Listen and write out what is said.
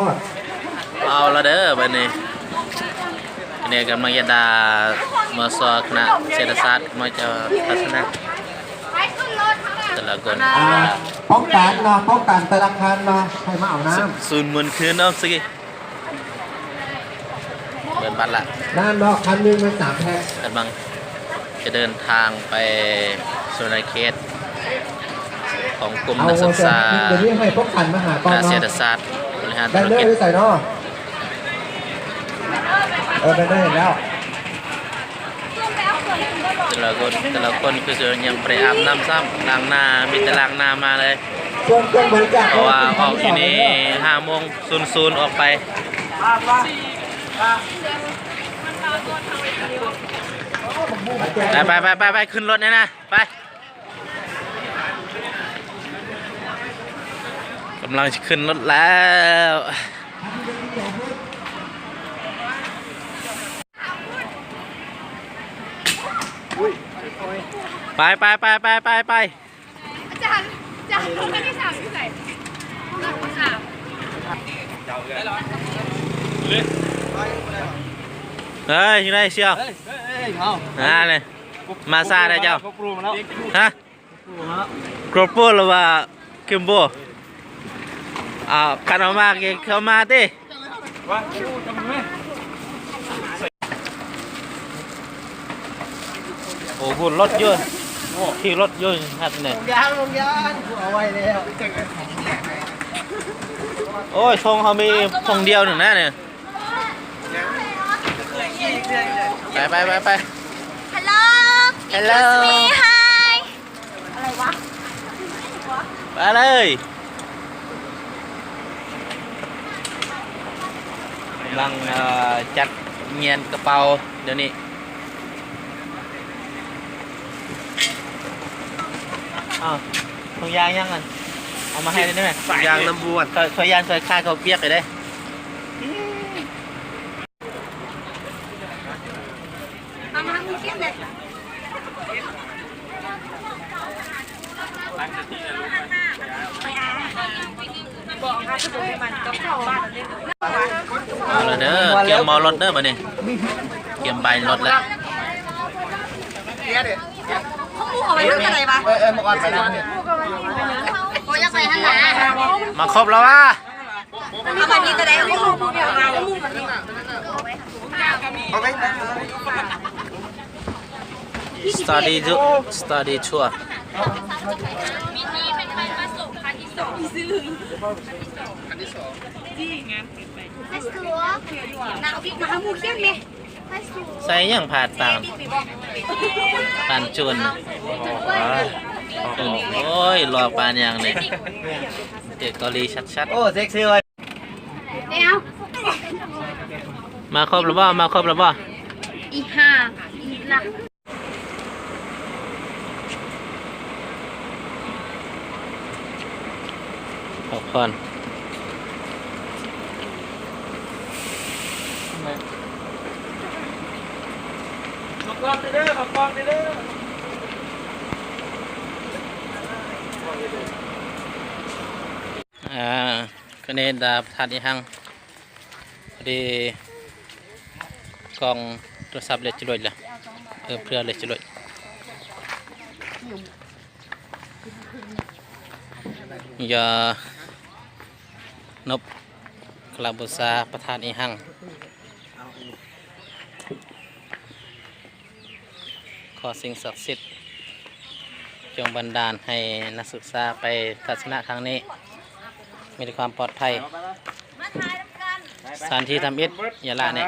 ເອົາລະເດີ ບັດນີ້ ອັນນີ້ກຳລັງຈະດາ ມສ ຄະນະເສດຖະສາດ ມາຈະທັດສະນະ ແຕ່ລະຄົນ ອ່າ ປ້ອງກັນເນາະ ປ້ອງກັນແຕ່ລະຄັນເນາະ ໃຫ້ມາເອົານ້ຳ ສູນໝູນຄືນເນາະ ສະກີ ເປີດບັດລະ ນ້ຳເນາະ ຄັນໜຶ່ງມັນສາມແພັກ ກຳລັງຈະເດີນທາງໄປສະຫວັນນະເຂດ ຂອງກຸ່ມນັກສຶກສາ ເອົາຫົວໃຈ ຄະນະເສດຖະສາດ ບໍລິຫານທຸລະກິດ ແບນເນີຢູ່ໃສເນາະ? ເອີ ແບນເນີເຫັນແລ້ວ. ແຕ່ລະຄົນ ແຕ່ລະຄົນຄືຊິຍັງບໍ່ໄດ້ອາບນ້ຳຊ້ຳ ລ້າງໜ້າ ມີແຕ່ລ້າງໜ້າມາເລີຍ ເພາະວ່າອອກຢູ່ນີ້ຫ້າໂມງສູນສູນອອກໄປ ໄປໆໆໆ ຂຶ້ນລົດແນ່ນະ ໄປ ກຳລັງຊິຂຶ້ນລົດແລ້ວ ໄປໆໆໆໆ ໄປ ອາຈານ ອາຈານ ຄົນທີສາມຢູ່ໃສ? ເຮີ້ຍ ຢູ່ໃນສ່ຽວ ເຮີ້ຍ ເຮີ້ຍ ເຮົາ ອ່າ ນີ້ ມາຊ້າແທ້ເຈົ້າ ໂກໂປຣມາແລ້ວ ຮະ ໂກໂປຣ ຫຼືວ່າກິມໂບ? ອ່າ ຄັນເອົາມາກໍເຂົ້າມາຕິ. ໂອ້ ພຸ້ນລົດຢູ່ ຂີ່ລົດຢູ່ຫັ້ນແຫຼະ ໂອ້ຍ ຊົງເຮົາມີຊົງດຽວໜຶ່ງນະນີ້ ໄປໆໆໆ Hello Hello Hi ອະໄລວະ ມາເລີຍ ກຳລັງ ເອີ ຈັດງຽນກະເປົາດຽວນີ້ ອ້າວ ຖົງຢາງຍັງຫັ້ນ ເອົາມາໃຫ້ໄດ້ໄໝ? ຖົງຢາງນ້ຳບວນ ຂ້ອຍ ຂ້ອຍຢ້ານຂ້ອຍຂາດເຂົ້າປຽກໄປເດ້. ເອົາລະເດີ ກຽມເໝົາລົດເດີບັດນີ້ ກຽມບາຍລົດແລ້ວ ເອີ ເອີ ມາກ່ອນໄປນະ ໂອ້ຍ ຢາກໄປຫັ້ນນະ ມາຄົບແລ້ວຫວາ? ເອົາບັດນີ້ກໍໄດ້ ເອົາໄປ Study tour Study tour ໃສ່ຫຍັງ ຜາດປານ ປານຈູນ ໂອ້ຍ ຫຼໍ່ປານຫຍັງນີ້ ເດັກເກົາຫຼີຊັດໆ ໂອ້ ເຊັກຊີເວີຍ ເດວ ມາຄົບແລ້ວບໍ່? ມາຄົບແລ້ວບໍ່? ອີຫ່າ ອີ່ລະ ພັກຜ່ອນ ມາກ່ອນເດີ ມາກ່ອນເດີ ອ່າ ຄະເນດາ ພະທາດອີ່ຮັ່ງ ພໍດີ ກ້ອງໂທລະສັບເລັດຈະຫຼຸດລະ ເອີ ເພື່ອເລັດຈະຫຼຸດ ຢານົບ ຄາລະບູຊາ ພະທາດອີ່ຮັ່ງ. ຂໍສິ່ງສັກສິດຈົ່ງບັນດານໃຫ້ນັກສຶກສາໄປທັດສະນະຄັ້ງນີ້ມີແຕ່ຄວາມປອດໄພ. ສະຖານທີ່ທຳອິດ ຢ່າລະແນ່.